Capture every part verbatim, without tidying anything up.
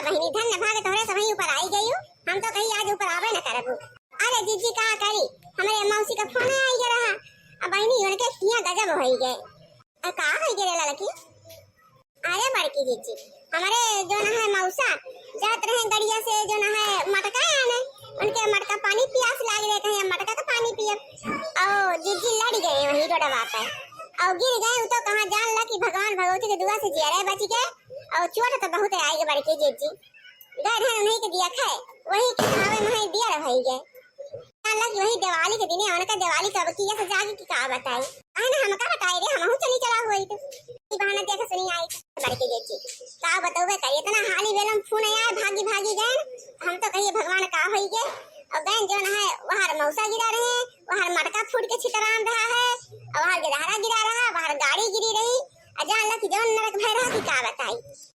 बहिनी, धन्य भाग तोहरे सबही ऊपर आई गई हो, हम तो कहीं आज ऊपर आवे न करबू। अरे जिज्जी, का करी, हमरे मौसी का फोन आई गया रहा। अब बहिनी, उनके किया गजब होई गए। आ, का होई गए रे लड़की? अरे बड़की जिज्जी, हमरे जो न है मौसा जात रहे गड़िया से जो न है मटका आने, उनके मटका पानी पियास लाग रहे, कहीं हम मटका का पानी पियब। और जिज्जी लड़ गए वहीं रोडवा पे और गिर गए। उ तो कहाँ जान ला कि भगवान भगवती के दुआ से जियरे बच गए। और चोट तो बहुत आई गए बड़की जिज्जी, गए रहे उन्हीं के दिया खाए, वही के खावे महे दिया रह गए। जान ला कि वही दिवाली के दिने उनका दिवाली कब की ऐसे जागी कि का बताई। आए ना हमका बताए रे, हमहू चली चला हुई तो। ई बहाना देख सुनी आई बड़की जिज्जी। का बतौबे करी, इतना हाली बेलम फोन आया, भागी भागी गए। हम तो कहिए भगवान का होई गए। और गए जो न है वहार मौसा गिरा रहे, वहार मटका फूट के छितरान रहा है, और वहार गिरहरा गिरा रहा, वहार गाड़ी गिरी रही। आ जान ला कि जौन नरक भय रहा कि का बताई।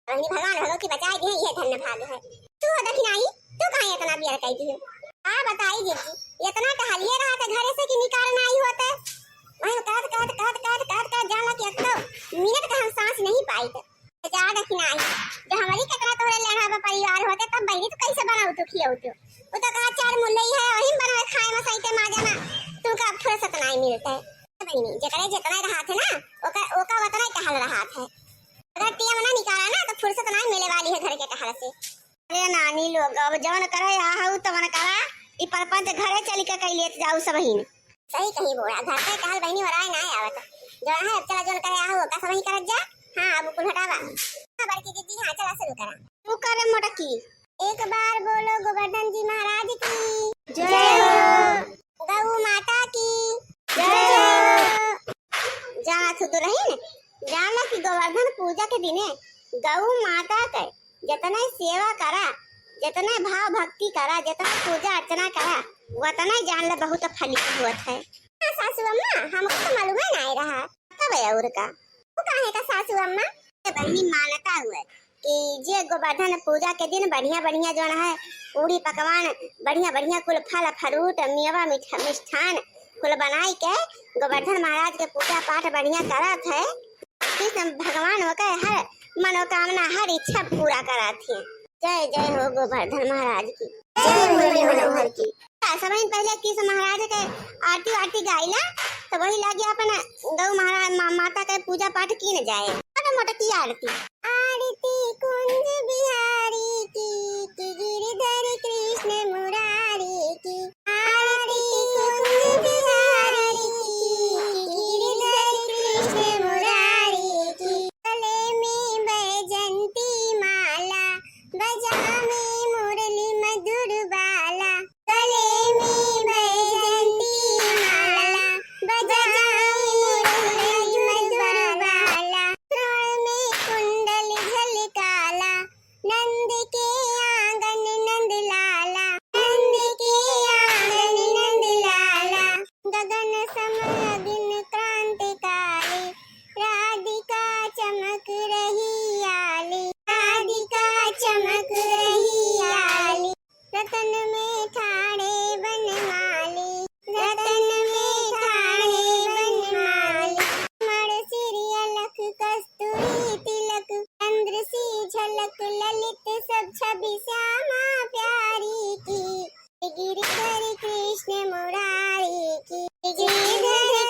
वही भगवान भगवती बचाए दिए, ये धन्य भाग है। तू हो दखिनाई, तू काहे इतना बियर कह दियो? आ बताई जिज्जी, इतना टहलिए रहा था घरे से कि निकार ना आई होते। वही कहत, कहत, कहत, कहत, कहत, कहत जान ला कि एक तो मिनट का हम सांस नहीं पाई थे। जा दखिनाई, जो हमारी कितना तोहरे लेना बा परिवार होते, तब बहिनी तू कैसे बनाऊ तू खियाऊ तू? वो तो कहा चार मुल्लई है, वही बनवे खाए में सही ते माजा में, तुमका अब फुर्सत नहीं मिलते। बहिनी, जेकरे जितना रहा थे ना, ओका, ओका उतना ही टहल रहा थे। अगर टीएम ना निकाला ना, तो फुर्सत ना मिले वाली है घर के टहल से। अरे नानी लोग, अब जवन करे आ हऊ तवन करा, ई परपंच घरे चली के कई लेत जाऊ सबहिन। सही कही बूढ़ा, घर के टहल बहिनी हो रहा है ना आवत। जवन है, अब चला जवन करे आ हऊ, ओका सबही करत जा। हाँ, अब कुल हटावा। हाँ, बड़की दीदी, हाँ, चला शुरू करा। तू करे मोटकी। एक बार बोलो गोवर्धन जी महाराज की जय हो। गौ माता की जय हो। जाना तू दुल्हन, जाना कि गोवर्धन पूजा के दिने गौ माता के जितने सेवा करा, जितने भाव भक्ति करा, जितने पूजा अर्चना करा, उतने जान ले बहुत फलित होत है। हाँ सासू अम्मा, हमको तो मालूम ही नहीं रहा। तब और का? वो काहे का सासू अम्मा? ये बहिनी मानता हुए कि जे गोवर्धन पूजा के दिन बढ़िया बढ़िया जौन है पूड़ी पकवान, बढ़िया बढ़िया कुल फल फ्रूट, मेवा मिठ-, मिष्ठान कुल बनाई के गोवर्धन महाराज के पूजा पाठ बढ़िया करत है, कृष्ण भगवान ओके हर मनोकामना, हर इच्छा पूरा करत है। जय जय हो गोवर्धन महाराज की, जय मुरली मनोहर की। सबहिन पहिले कृष्ण महाराज के आरती वारती गाइला, तो वही लागे अपन गौ महाराज मा-, माता के पूजा पाठ की न जाए। छोटा मोटा की आरती। आरती कुंज बिहारी की, कि गिरधर कृष्ण मुरारी की। आरती कुंज बिहारी की, कि गिरधर कृष्ण मुरारी की। गले में बैजंती माला, बजा में मुरली मधुर बाला। गले में बैजंती माला, बजा में मुरली मधुर बाला। श्रोण में कुंडल झलकाला, नंद के आंगन नंद लाला। नंद के आंगन नंद लाला। गगन सम अगन क्रांतिकारी, राधिका चमक रही आली। राधिका चमक रही आली। रतन में ठाणे बनमाली, रतन में ठाणे बनमाली। मण सिर अलख कस्तूरी तिलक, चंद्र सी झलक ललित सब छवि श्यामा प्यारी की। गिरधर कृष्ण मुरारी की। गिरधर